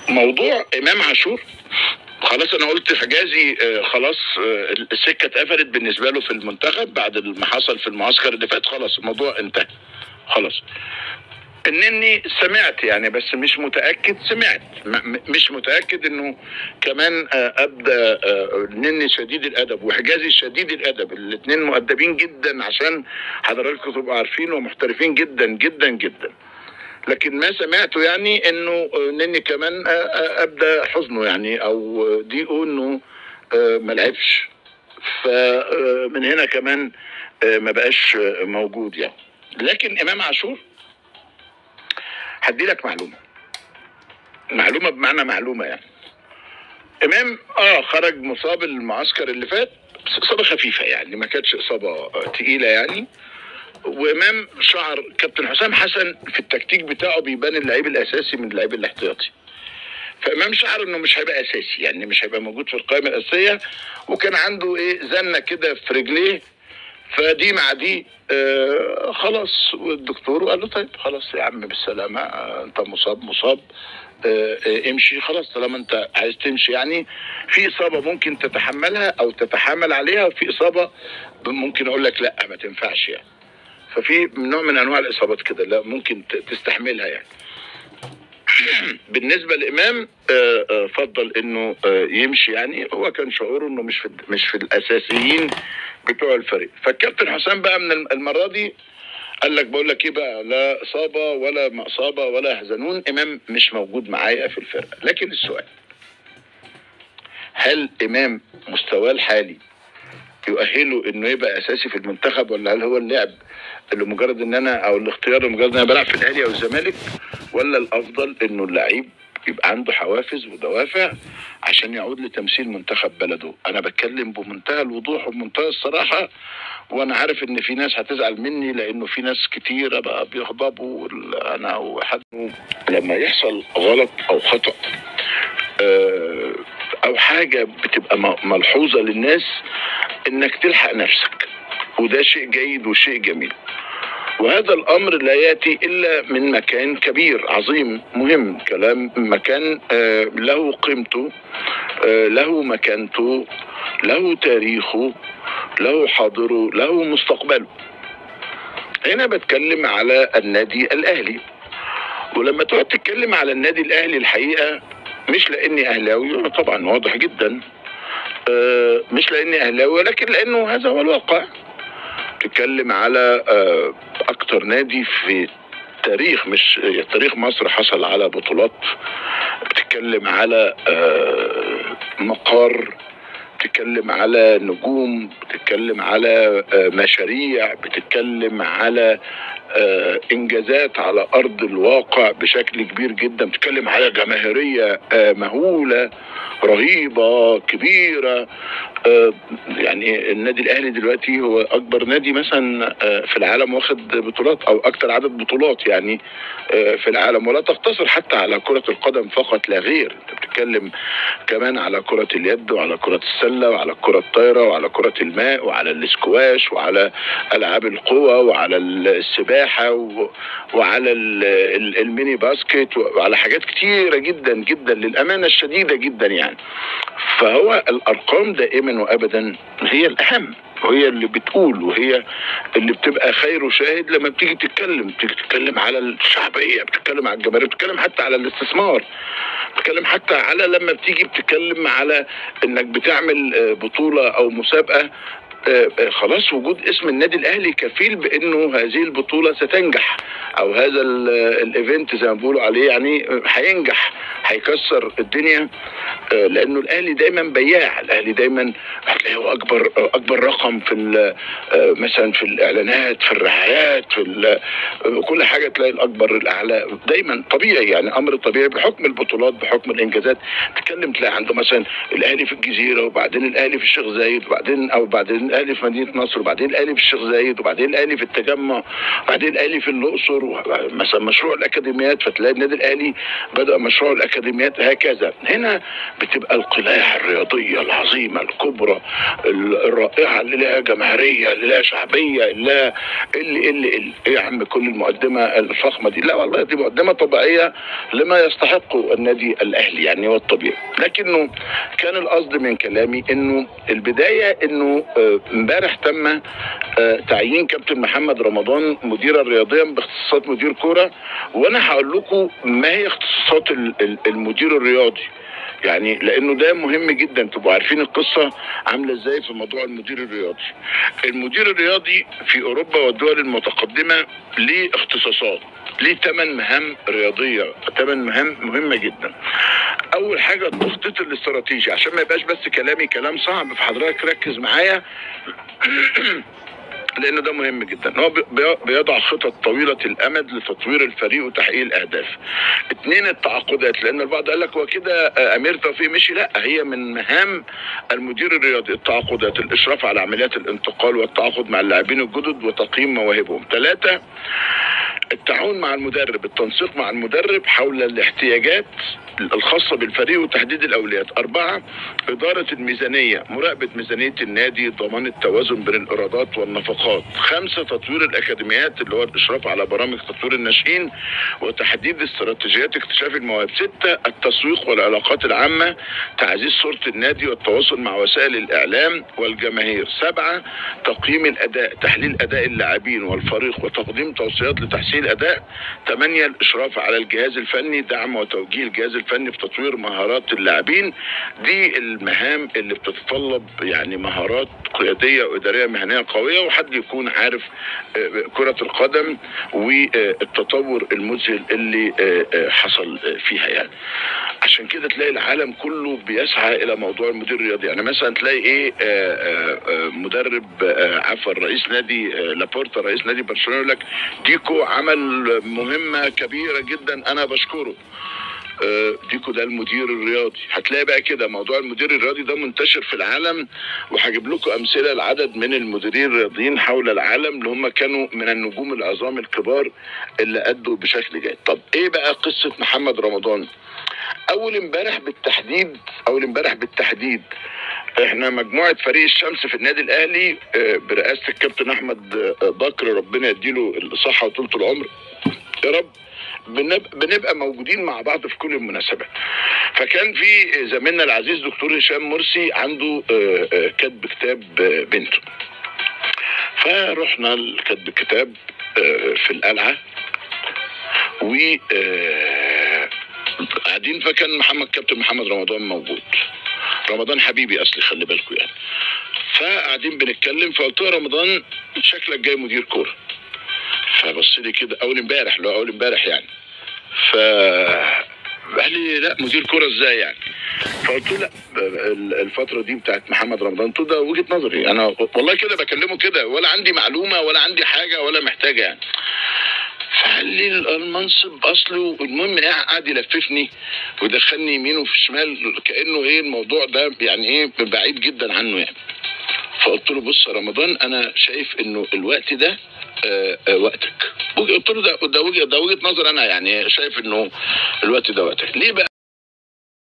موضوع امام عاشور خلاص، انا قلت حجازي خلاص، السكة اتقفلت بالنسبة له في المنتخب بعد ما حصل في المعسكر اللي فات، خلاص الموضوع انتهى خلاص. النني سمعت يعني بس مش متاكد، سمعت مش متاكد انه كمان ابدا. النني شديد الادب وحجازي شديد الادب، الاثنين مؤدبين جدا عشان حضراتكم تبقوا عارفين، ومحترفين جدا جدا جدا. لكن ما سمعته يعني انه نني كمان ابدى حزنه يعني او ضيقه انه ما لعبش، فمن هنا كمان ما بقاش موجود يعني. لكن امام عاشور هدي لك معلومة، معلومة بمعنى معلومة يعني. امام خرج مصاب المعسكر اللي فات، بس اصابه خفيفة يعني، ما كانتش اصابه تقيلة يعني. وامام شعر كابتن حسام حسن في التكتيك بتاعه بيبان اللعيب الاساسي من اللعيب الاحتياطي، فامام شعر انه مش هيبقى اساسي يعني، مش هيبقى موجود في القائمة الاساسية، وكان عنده ايه زنه كده في رجليه، فدي مع دي خلاص. والدكتور قال له طيب خلاص يا عم بالسلامة، انت مصاب مصاب، امشي خلاص طالما انت عايز تمشي يعني. في اصابه ممكن تتحملها او تتحامل عليها، وفي اصابه ممكن اقول لك لا ما تنفعش يعني. ففي نوع من انواع الاصابات كده لا ممكن تستحملها يعني. بالنسبة لامام فضل انه يمشي يعني، هو كان شعوره انه مش في الاساسيين بتوع الفريق. فالكابتن حسام بقى من المرة دي قال لك بقول لك ايه بقى، لا اصابه ولا مصابه ولا يحزنون، امام مش موجود معايا في الفرقة. لكن السؤال، هل امام مستواه الحالي يؤهله انه يبقى اساسي في المنتخب، ولا هل هو اللعب اللي مجرد ان انا او الاختيار لمجرد ان انا بلعب في الاهلي او الزمالك، ولا الافضل انه اللعيب يبقى عنده حوافز ودوافع عشان يعود لتمثيل منتخب بلده؟ انا بتكلم بمنتهى الوضوح وبمنتهى الصراحة، وانا عارف ان في ناس هتزعل مني لانه في ناس كتيرة بقى بيغضبوا انا وحد لما يحصل غلط او خطأ او حاجة بتبقى ملحوظة للناس، انك تلحق نفسك، وده شيء جيد وشيء جميل. وهذا الامر لا ياتي الا من مكان كبير عظيم مهم، كلام مكان له قيمته، له مكانته، له تاريخه، له حاضره، له مستقبله. هنا بتكلم على النادي الاهلي، ولما تقعد تتكلم على النادي الاهلي الحقيقة مش لاني اهلاوي طبعا واضح جدا، مش لاني اهلاوي، ولكن لانه هذا هو الواقع. تتكلم على اكتر نادي في تاريخ، مش تاريخ مصر، حصل على بطولات. بتتكلم على مقار، بتتكلم على نجوم، بتتكلم على مشاريع، بتتكلم على انجازات على ارض الواقع بشكل كبير جدا، بتتكلم على جماهيرية مهولة رهيبة كبيرة. يعني النادي الاهلي دلوقتي هو اكبر نادي مثلا في العالم واخد بطولات، او اكتر عدد بطولات يعني في العالم، ولا تقتصر حتى على كره القدم فقط لا غير، انت بتتكلم كمان على كره اليد وعلى كره السلة وعلى كره الطايره وعلى كره الماء وعلى الاسكواش وعلى العاب القوى وعلى السباحة وعلى ال mini basket وعلى حاجات كتيرة جدا جدا للامانة الشديدة جدا يعني. فهو الارقام دائما وابدا هي الاهم، وهي اللي بتقول، وهي اللي بتبقى خير شاهد لما بتيجي تتكلم. بتيجي تتكلم على الشعبية، بتتكلم على الجماهير، بتتكلم حتى على الاستثمار، بتتكلم حتى على لما بتيجي بتتكلم على انك بتعمل بطوله او مسابقة، خلاص وجود اسم النادي الاهلي كفيل بانه هذه البطولة ستنجح، او هذا ال event زي ما بيقولوا عليه يعني هينجح، هيكسر الدنيا، لانه الاهلي دايما بياع، الاهلي دايما هتلاقيه هو اكبر رقم في مثلا في الاعلانات، في الرعايات، في كل حاجة تلاقي الاكبر الاعلى دايما، طبيعي يعني، امر طبيعي بحكم البطولات بحكم الانجازات. تتكلم تلاقي عنده مثلا الاهلي في الجزيرة، وبعدين الاهلي في الشيخ زايد، وبعدين او بعدين الاهلي في مدينة نصر، وبعدين الاهلي في الشيخ زايد، وبعدين الاهلي في التجمع، وبعدين الاهلي في الاقصر، مثلا مشروع الاكاديميات، فتلاقي النادي الاهلي بدا مشروع الاكاديميات هكذا. هنا بتبقى القلاع الرياضية العظيمة الكبرى الرائعة اللي لها جماهيرية، اللي لها شعبية، اللي اللي اللي ايه يا عم كل المقدمة الفخمه دي؟ لا والله دي مقدمه طبيعية لما يستحقه النادي الاهلي، يعني هو الطبيعي. لكنه كان القصد من كلامي انه البداية انه امبارح تم تعيين كابتن محمد رمضان مديرا رياضيا باختصاصات مدير كورة، وانا هقول لكم ما هي اختصاصات المدير الرياضي، يعني لانه ده مهم جدا تبقوا عارفين القصة عامله ازاي في موضوع المدير الرياضي. المدير الرياضي في اوروبا والدول المتقدمة ليه اختصاصات، ليه 8 مهام رياضية، 8 مهام مهمة جدا. اول حاجة التخطيط الاستراتيجي، عشان ما يبقاش بس كلامي كلام صعب، فحضرتك ركز معايا لأنه ده مهم جدا. هو بيضع خطط طويلة الأمد لتطوير الفريق وتحقيق الأهداف. 2 التعاقدات، لأن البعض قال لك هو كده أمير توفيق مشي، لا، هي من مهام المدير الرياضي التعاقدات، الإشراف على عمليات الانتقال والتعاقد مع اللاعبين الجدد وتقييم مواهبهم. 3 التعاون مع المدرب، التنسيق مع المدرب حول الاحتياجات الخاصة بالفريق وتحديد الأولويات. 4 إدارة الميزانية، مراقبة ميزانية النادي، ضمان التوازن بين الإيرادات والنفقات. 5 تطوير الأكاديميات، اللي هو الإشراف على برامج تطوير الناشئين وتحديد استراتيجيات اكتشاف المواهب. 6 التسويق والعلاقات العامة، تعزيز صورة النادي والتواصل مع وسائل الإعلام والجماهير. 7 تقييم الأداء، تحليل أداء اللاعبين والفريق وتقديم توصيات لتحسين الأداء. 8 الإشراف على الجهاز الفني، دعم وتوجيه الجهاز الفني في تطوير مهارات اللاعبين. دي المهام اللي بتتطلب يعني مهارات قيادية وإدارية مهنية قوية، وحد يكون عارف كرة القدم والتطور المذهل اللي حصل فيها. يعني عشان كده تلاقي العالم كله بيسعى إلى موضوع المدير الرياضي. يعني مثلا تلاقي إيه مدرب عفوا رئيس نادي لابورتا، رئيس نادي برشلونة، يقول لك ديكو عمل مهمة كبيرة جدا أنا بشكره. ديكو ده المدير الرياضي. هتلاقي بقى كده موضوع المدير الرياضي ده منتشر في العالم، وهجيب لكم امثلة لعدد من المديرين الرياضيين حول العالم اللي هم كانوا من النجوم العظام الكبار اللي ادوا بشكل جيد. طب ايه بقى قصة محمد رمضان؟ اول امبارح بالتحديد احنا مجموعة فريق الشمس في النادي الاهلي برئاسة الكابتن احمد بكر، ربنا يديله الصحة وطولة العمر يا رب، بنبقى موجودين مع بعض في كل المناسبات. فكان في زميلنا العزيز دكتور هشام مرسي عنده كتب كتاب بنته، فرحنا لكتب الكتاب في القلعة و قاعدين، فكان كابتن محمد رمضان موجود. رمضان حبيبي اصلي، خلي بالكم يعني. فقاعدين بنتكلم، فقلت له رمضان شكلك جاي مدير كورة. فبص لي كده اول امبارح، اللي هو اول امبارح يعني. ف قال لي لا مدير كورة ازاي يعني؟ فقلت له لا الفترة دي بتاعت محمد رمضان. قلت له ده وجهه نظري انا والله، كده بكلمه كده، ولا عندي معلومة ولا عندي حاجة ولا محتاجه يعني. فقال لي المنصب اصله، المهم ايه، قعد يلففني ودخلني يمين وفي شمال، كانه ايه الموضوع ده يعني ايه بعيد جدا عنه يعني. فقلت له بص يا رمضان، انا شايف انه الوقت ده وقتك. قلت له ده وجهه نظر انا يعني، شايف انه الوقت ده وقتك. ليه بقى؟